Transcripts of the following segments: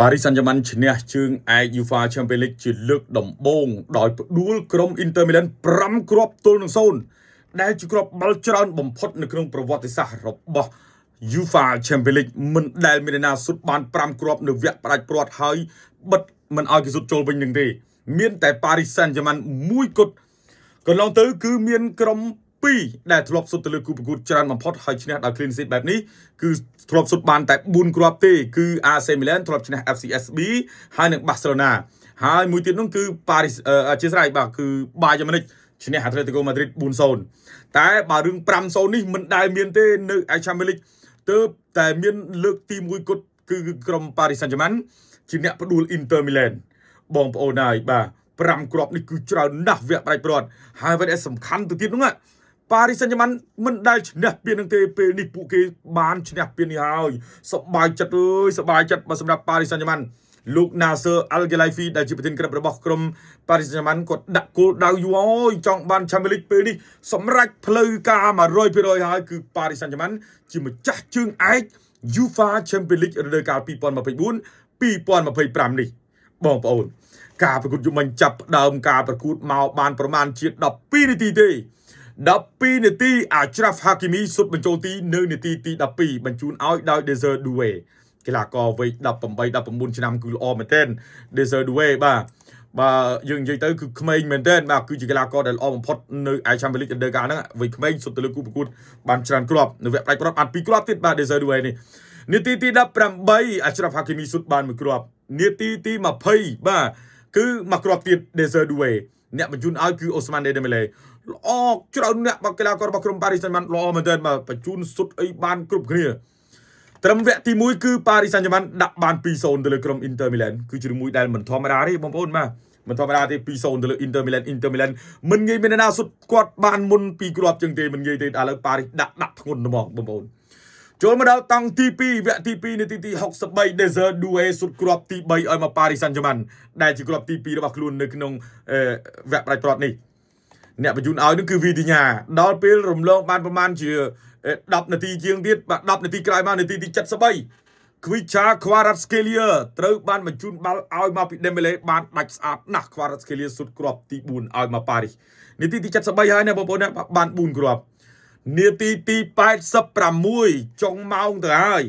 ប៉ារីសសាន់ហ្សឺម៉ាន់ឈ្នះជើងឯក UEFA Champions League ជាលើកដំបូងដោយផ្ដួលក្រុម Inter Milan 5គ្រាប់ទល់នឹង0ដែលជាគ្រាប់បាល់ច្រើនបំផុតនៅក្នុងប្រវត្តិសាស្ត្ររបស់ UEFA Champions League មិនដែលមានអ្នកណាសុទ្ធបាន5គ្រាប់នៅវគ្គផ្ដាច់ព្រាត់ហើយបិទមិនឲ្យគេសុទ្ធចូលវិញនឹងទេមានតែ Paris Saint-Germain មួយគត់កន្លងទៅគឺមានក្រុម2ដែលធ្លាប់សុទ្ធទៅលើគូប្រកួតច្រើនបំផុតហើយឈ្នះដោយ clean sheet បែបនេះគឺធ្លាប់សុទ្ធបានតែ4គ្រាប់ទេគឺ AC Milan ធ្លាប់ឈ្នះ FCSB ហើយនិង Barcelona ហើយមួយទៀតនោះគឺ Paris អធិស្ឋានបាទគឺ Bayern Munich ឈ្នះ Atletico Madrid 4-0តែបើរឿង5-0នេះមិនដែលមានទេនៅ Champions League ទើបតែមានលើកទី1គត់គឺក្រុម Paris Saint-Germain ជាអ្នកផ្ដួល Inter Milan បងប្អូនហើយបាទ5គ្រាប់នេះគឺច្រើនណាស់វគ្គផ្ដាច់ព្រាត់ហើយអ្វីដែលសំខាន់ទៅទៀតនោះប៉ារីសសាំងហ្សឺម៉ាន់មិនដែលឈ្នះពាននឹងទេពេលនេះពួកគេបានឈ្នះពាននេះហើយសប្បាយចិត្តអើយសប្បាយចិត្តបើសម្រាប់ប៉ារីសសាំងហ្សឺម៉ាន់លោកណាសឺអាល់ហ្គេឡៃហ្វីដែលជាប្រធានក្លឹបរបស់ក្រុមប៉ារីសសាំងហ្សឺម៉ាន់គាត់ដាក់គោលដៅយូរហើយចង់បាន Champions League ពេលនេះសម្រាប់ផ្លូវការ100%ហើយគឺប៉ារីសសាំងហ្សឺម៉ាន់ជាម្ចាស់ជើងឯក UEFA Champions League រដូវកាល2024 2025នេះបងប្អូន ការប្រកួតយប់មិញចាប់ផ្ដើមការប្រកួតមកបានប្រមាណជា12នាទីទេ12នាទីអាច្រាហ្វហាគីមីសុទ្ធបញ្ចូលទីនៅនាទីទី12បញ្ជូនឲ្យដោយ Desire Doué កីឡាករវ័យ18 19ឆ្នាំគឺល្អមែនទែន Desire Doué បាទបើយើងនិយាយទៅគឺក្មេងមែនទែនបាទគឺជាកីឡាករដែលល្អបំផុតនៅឯ Champions League រដូវកាលហ្នឹងវ័យក្មេងសុទ្ធទៅលើគូប្រកួតបានច្រើនគ្រាប់នៅវគ្គផ្ដាច់គ្រាប់បាន2គ្រាប់ទៀតបាទ Desire Doué នេះនាទីទី18អាច្រាហ្វហាគីមីសុទ្ធបានមួយគ្រាប់នាទីទី20បាទគឺមួយគ្រាប់ទៀត Desire Doué អ្នកបញ្ជូនឲ្យគឺអូស្មានដេដេមេឡេល្អច្រើនអ្នកបើកីឡាកររបស់ក្រុមប៉ារីសសាំងម៉ាន់ល្អមែនទែនបាទបញ្ជូនសុទ្ធអីបានគ្រប់គ្នាត្រឹមវគ្គទី1គឺប៉ារីសសាំងម៉ាន់ដាក់បាន2-0ទៅលើក្រុម Inter Milan គឺជាមួយដែលមិនធម្មតាទេបងប្អូនបាទមិនធម្មតាទេ2-0ទៅលើ Inter Milan Inter Milan មិនងាយមានអ្នកណាសុទ្ធគាត់បានមុនពីគ្រាប់ជាងទេមិនងាយទេឥឡូវប៉ារីសដាក់ដាក់ធ្ងន់ហ្មងបងប្អូនចូលមកដល់តង់ទី2វគ្គទី2នាទីទី63 Desire Doué សុទ្ធគ្រាប់ទី3ឲ្យមកប៉ារីសសាំងហ្សឺម៉ាន់ដែលជាគ្រាប់ទី2របស់ខ្លួននៅក្នុងវគ្គផ្ដាច់ព្រាត់នេះអ្នកបញ្ជូនឲ្យនឹងគឺវីទីញ៉ាដល់ពេលរំលងបានប្រមាណជា10នាទីជាងទៀតបាទ10នាទីក្រោយមកនាទីទី73ខ្វីឆាខ្វារ៉ាត់ស្កេលៀត្រូវបានបញ្ជូនបាល់ឲ្យមកពីដេមេឡេបានដាច់ស្អាតណាស់ខ្វារ៉ាត់ស្កេលៀសុទ្ធគ្រាប់ទី4ឲ្យមកប៉ារីសនាទីទី73ហើយណាបងប្អូនណាបាន4គ្រាប់នាទីទី86ចុងម៉ោងទៅហើយ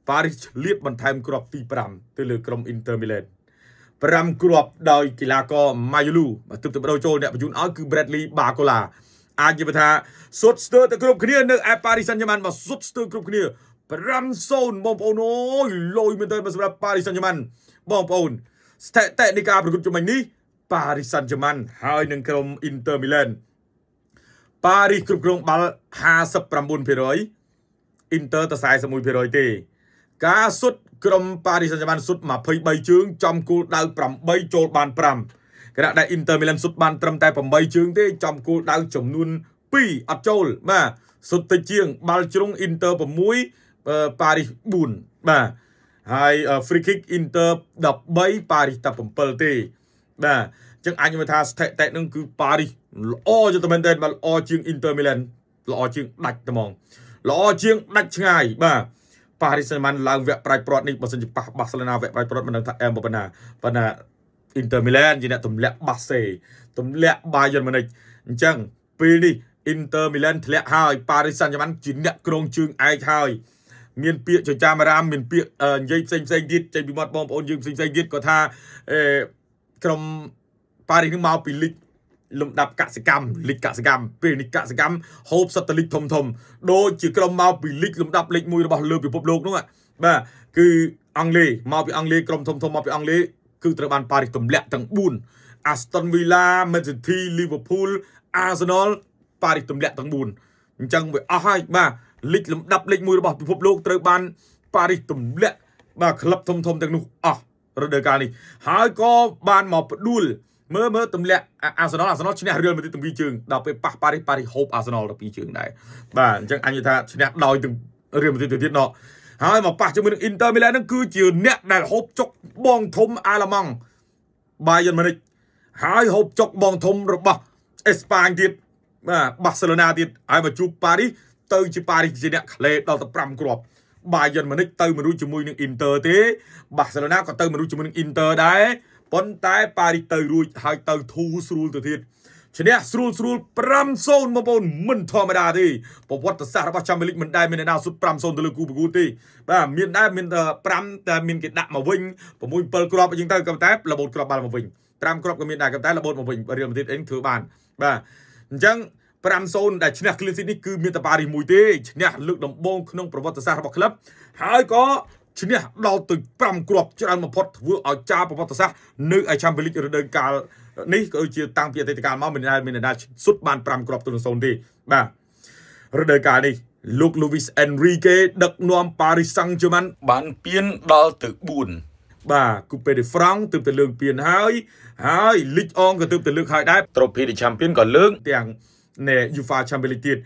ប៉ារីសឆ្លៀតបន្ថែមគ្រាប់ទី5ទៅលើក្រុម Inter Milan 5គ្រាប់ដោយកីឡាករម៉ាយូលូបាទទើបទៅបដូរចូលអ្នកបញ្ជូនឲ្យគឺ Bradley Barcola អាចនិយាយថាសុទ្ធស្ទើរតែគ្រប់គ្នានៅឯ Paris Saint-Germain មកសុទ្ធស្ទើរគ្រប់គ្នា5-0បងប្អូនអូយលយមែនទែនសម្រាប់ Paris Saint-Germain បងប្អូនស្ថិតិនៃការប្រកួតជំនាញនេះ Paris Saint-Germain ហើយនឹងក្រុម Inter Milan ប៉ារីសគ្រប់គ្រងបាល់59% Inter តែ41%ទេការសុទ្ធក្រុមប៉ារីសសាំងហ្សឺម៉ាន់សុទ្ធ23ជើងចំគោលដៅ8ចូលបាន5ខណៈដែល Inter Milan សុទ្ធបានត្រឹមតែ8ជើងទេចំគោលដៅចំនួន2អត់ចូលបាទសុទ្ធតិចជាងបាល់ជ្រុង Inter 6ប៉ារីស4បាទហើយ free kick Inter 13ប៉ារីសតែ7ទេបាទអញ្ចឹងអាចនិយាយថាស្ថិតិនឹងគឺប៉ារីសល្អជាងតែមែនទែនបាទល្អជាង Inter Milan ល្អជាងដាច់ត្មងល្អជាងដាច់ឆ្ងាយបាទប៉ារីសសាំងម៉ាន់ឡើងវគ្គប្រាច់ព្រាត់នេះបើសិនជាប៉ះបាសេឡូណាវគ្គប្រាច់ព្រាត់មិនដឹងថាអែមប៉ុណ្ណាប៉ុន្តែ Inter Milan ជាអ្នកទម្លាក់បាសេទម្លាក់ Bayern Munich អញ្ចឹងពេលនេះ Inter Milan ធ្លាក់ហើយប៉ារីសសាំងហ្សឺម៉ាន់ជាអ្នកគ្រងជើងឯកហើយមានពាក្យចចាមអារាមមានពាក្យនិយាយផ្សេងផ្សេងទៀតចេញពីមាត់បងប្អូនយើងផ្សេងផ្សេងទៀតគាត់ថាអឺក្រុមប៉ារីសនឹងមកពីលីកលំដាប់កសិកម្មលីកកសិកម្មពេលនេះកសិកម្មហូបសិតតលីកធំធំដូចជាក្រុមមកពីលីកលំដាប់លេខ1របស់លើពិភពលោកនោះបាទគឺអង់គ្លេសមកពីអង់គ្លេសក្រុមធំធំមកពីអង់គ្លេសគឺត្រូវបានប៉ារីសទម្លាក់ទាំង4 Aston Villa, Man City, Liverpool, Arsenal ប៉ារីសទម្លាក់ទាំង4អញ្ចឹងវាអស់ហើយបាទលីកលំដាប់លេខ1របស់ពិភពលោកត្រូវបានប៉ារីសទម្លាក់បាទក្លឹបធំធំទាំងនោះអស់រដូវកាលនេះហើយក៏បានមកផ្ដួលមើលមើលទម្លាក់អាសនលអាសនលឈ្នះរៀលមួយទាំងពីរជើងដល់ពេលប៉ះប៉ារីសប៉ារីសហូបអាសនលដល់ពីរជើងដែរបាទអញ្ចឹងអញនិយាយថាឈ្នះដោយទាំងរៀលមួយទៅទៀតណោះហើយមកប៉ះជាមួយនឹង Inter Milan ហ្នឹងគឺជាអ្នកដែលហូបចុកបងធំអាល្លឺម៉ង់ Bayern Munich ហើយហូបចុកបងធំរបស់អេស្ប៉ាញទៀតបាទបាសេឡូណាទៀតហើយមកជួបប៉ារីសទៅជាប៉ារីសជាអ្នកក្លេដល់ទៅ5គ្រាប់ Bayern Munich ទៅមិនរួចជាមួយនឹង Inter ទេ Barcelona ក៏ទៅមិនរួចជាមួយនឹង Inter ដែរប៉ុន្តែប៉ារីសទៅរួចហើយទៅធូរស្រួលទៅទៀតឈ្នះស្រួលស្រួល5-0បងប្អូនមិនធម្មតាទេប្រវត្តិសាស្ត្ររបស់ Champions League មិនដែលមានអ្នកណាសុទ្ធ5-0ទៅលើគូប្រកួតទេបាទមានដែរមានតែ5តែមានគេដាក់មកវិញ6 7គ្រាប់អញ្ចឹងទៅក៏តែរបូតគ្រាប់បាល់មកវិញ5គ្រាប់ក៏មានដែរក៏តែរបូតមកវិញរៀលម៉ាឌ្រីតអីធ្វើបានបាទអញ្ចឹង5-0ដែលឈ្នះ clean sheet នេះគឺមានតែប៉ារីសមួយទេឈ្នះលើកដំបូងក្នុងប្រវត្តិសាស្ត្ររបស់ក្លឹបហើយក៏ឈ្នះដល់ទៅ5គ្រាប់ច្រើនបំផុតធ្វើឲ្យចារប្រវត្តិសាស្ត្រនៅឯ Champions League រដូវកាលនេះក៏ដូចជាតាំងពីអតីតកាលមកមិនដែលមានអ្នកណាសុទ្ធបាន5គ្រាប់ទៅនឹង0ទេបាទរដូវកាលនេះលោក Luis Enrique ដឹកនាំ Paris Saint-Germain បានពានដល់ទៅ4បាទ Coupe de France ទើបតែលើកពានហើយហើយ Ligue 1ក៏ទើបតែលើកហើយដែរ Trophée des Champions ក៏លើកទាំងនៃ UEFA Champions League ទៀត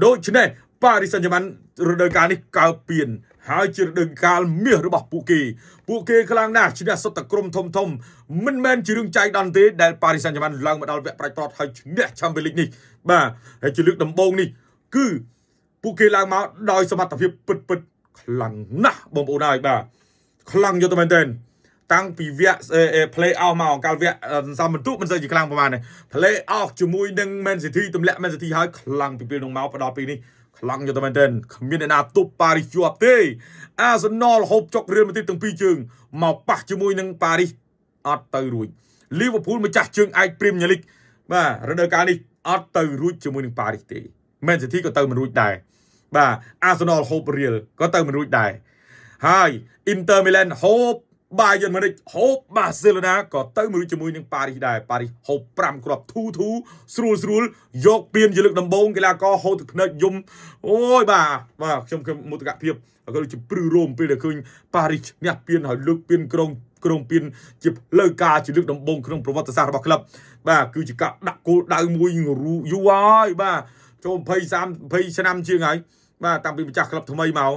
ដូច្នេះ Paris Saint-Germain រដូវកាលនេះកើពៀនហើយជារដូវកាលមាសរបស់ពួកគេពួកគេខ្លាំងណាស់ឈ្នះសុទ្ធតែក្រុមធំធំមិនមែនជារឿងចៃដន្យទេដែល Paris Saint-Germain ឡើងមកដល់វគ្គផ្ដាច់ព្រ័ត្រហើយឈ្នះ Champions League នេះបាទហើយជាលើកដំបូងនេះគឺពួកគេឡើងមកដោយសមត្ថភាពពិតពិតខ្លាំងណាស់បងប្អូនហើយបាទខ្លាំងយកទៅមែនទែនតាំងពីវគ្គ play off មកកាលវគ្គសំបន្ទុកមិនសូវជាខ្លាំងប្រហែលទេ play off ជាមួយនឹង Man City ទម្លាក់ Man City ហើយខ្លាំងពីពេលនោះមកដល់ពេលនេះខ្លាំងយកទៅមែនទែនគ្មានអ្នកណាទប់ប៉ារីសជាប់ទេអាសនលហូបចុករៀលម៉ាឌ្រីតទាំងពីរជើងមកប៉ះជាមួយនឹងប៉ារីសអត់ទៅរួចលីវើពូលម្ចាស់ជើងឯកព្រីមៀលីកបាទរដូវកាលនេះអត់ទៅរួចជាមួយនឹងប៉ារីសទេមែនស៊ីធីក៏ទៅមិនរួចដែរបាទអាសនលហូបរៀលក៏ទៅមិនរួចដែរហើយអ៊ីនទ័រមីឡែនហូបបាយិនម៉ូនិចហូបបាសេឡូណាក៏ទៅមួយជាមួយនឹងប៉ារីសដែរប៉ារីសហូប5គ្រាប់ធូធូស្រួលស្រួលយកពៀនជាលើកដំបូងកីឡាករហូតទឹកភ្នែកយំអូយបាទបាទខ្ញុំខ្ញុំមោទកភាពក៏ដូចជាព្រឺរោមពេលដែលឃើញប៉ារីសឈ្នះពៀនហើយលើកពៀនក្រុងក្រុងពៀនជាផ្លូវការជាលើកដំបូងក្នុងប្រវត្តិសាស្ត្ររបស់ក្លឹបបាទគឺជាការដាក់គោលដៅមួយយូរហើយបាទចូល20 30 20ឆ្នាំជាងហើយបាទតាំងពីម្ចាស់ក្លឹបថ្មីមក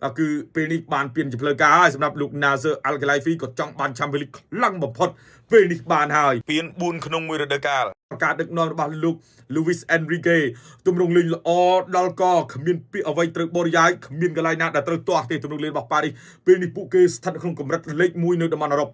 បាទគឺពេលនេះបានពៀនជាផ្លូវការហើយសម្រាប់លោក Nasser Al Khelaifi ក៏ចង់បាន Champions League ខ្លាំងបំផុតពេលនេះបានហើយ ពាន4ក្នុងមួយរដូវកាល ការដឹកនាំរបស់លោក Luis Enrique ទម្រង់លេងល្អដល់កគ្មានពាក្យអ្វីត្រូវបរិយាយគ្មានកន្លែងណាដែលត្រូវទាស់ទេទម្រង់លេងរបស់ប៉ារីសពេលនេះពួកគេស្ថិតក្នុងកម្រិតលេខ1នៅតំបន់អឺរ៉ុប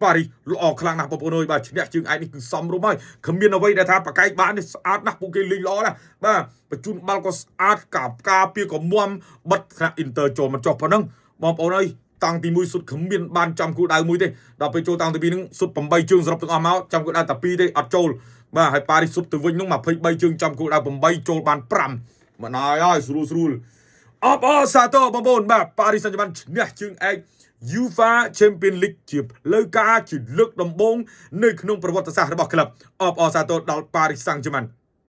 ប៉ារីសល្អខ្លាំងណាស់បងប្អូនអើយបាទឈ្នះជើងឯកនេះគឺសមរម្យហើយគ្មានអ្វីដែលថាប្រកែកបាននេះស្អាតណាស់ពួកគេលេងល្អណាស់បាទបញ្ជូនបាល់ក៏ស្អាតកាការពារក៏មាំបិទថ្នាក់អ៊ីនទ័រចូលមកចុះប៉ុណ្ណឹងបងប្អូនអើយតាំងទី1សុទ្ធគ្មានបានចំគោលដៅមួយទេដល់ពេលចូលតាំងទី2ហ្នឹងសុទ្ធ8ជើងសរុបទាំងអស់មកចំគោលដៅតែ2ទេអត់ចូលបាទហើយប៉ារីសសុទ្ធទៅវិញហ្នឹង23ជើងចំគោលដៅ8ចូលបាន5មិនហើយហើយស្រួលស្រួលអបអរសាទរបងប្អូនបាទប៉ារីសសាំងហ្សឺម៉ាន់ឈ្នះជើងឯក UEFA Champions League ជាផ្លូវការជាលើកដំបូងនៅក្នុងប្រវត្តិសាស្ត្ររបស់ក្លឹបអបអរសាទរដល់ Paris Saint-Germain។